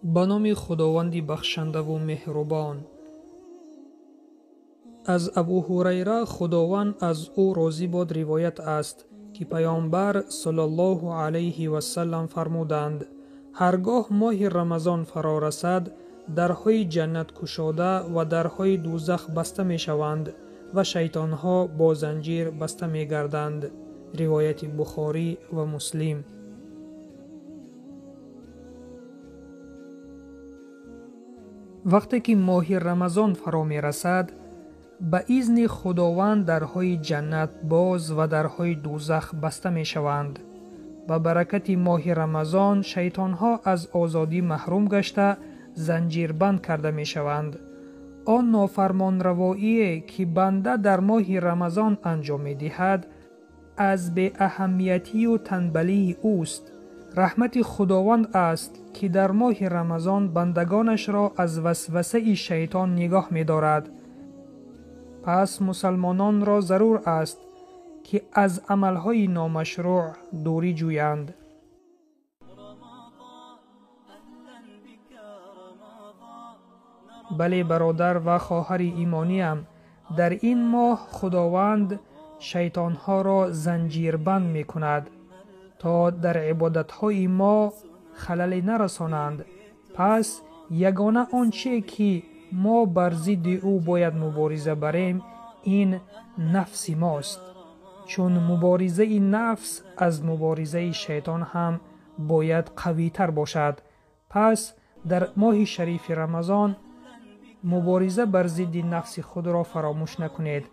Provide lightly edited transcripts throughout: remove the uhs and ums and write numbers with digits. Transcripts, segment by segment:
Ба номи Худованди бахшандаву меҳрубон. Аз Абу Ҳурайра, Худованд аз ӯ розӣ бод, ривоят аст, ки Паёмбар саллаллоҳу алайҳи васаллам фармуданд: ҳар гоҳ моҳи Рамазон фаро расад, дарҳои ҷаннат кушода ва дарҳои дӯзах баста мешаванд ва шайтонҳо бо занҷир баста мегарданд. Ривояти Бухорӣ ва Муслим. Вақте ки моҳи Рамазон фаро мерасад, ба изни Худованд дарҳои ҷаннат боз ва дарҳои дӯзах баста мешаванд. Ба баракати моҳи Рамазон шайтонҳо аз озодӣ маҳрум гашта, занҷирбанд карда мешаванд. Он нофармонравоие, ки банда дар моҳи Рамазон анҷом медиҳад, аз беаҳамиятию танбалии ӯст. Раҳмати Худованд аст, ки дар моҳи Рамазон бандагонашро аз васвасаи шайтон нигоҳ медорад. Пас мусалмононро зарур аст, ки аз амалҳои номашрӯъ дурӣ ҷӯянд. Бале, бародар ва хоҳари имониям, дар ин моҳ Худованд шайтонҳоро занҷирбанд мекунад, то дар ибодатҳои мо халале нарасонанд. Пас ягона он чие, ки мо бар зидди ӯ бояд мубориза барем, ин нафси мост, чун муборизаи нафс аз муборизаи шайтон ҳам бояд қавитар бошад. Пас дар моҳи шарифи Рамазон мубориза бар зидди нафси худро фаромӯш накунед.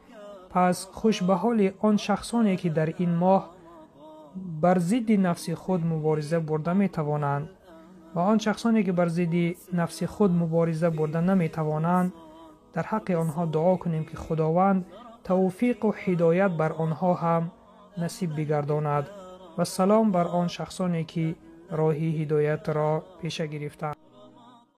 Пас хуш ба ҳоли он шахсоне, ки дар ин моҳ бар зидди нафси худ мубориза бурда метавонанд, ва он шахсоне, ки бар зидди нафси худ мубориза бурда наметавонанд, дар ҳаққи онҳо дуо кунем, ки Худованд тавфиқу ҳидоят бар онҳо ҳам насиб бигардонад. Ва салом бар он шахсоне, ки роҳи ҳидоятро пеша гирифтанд.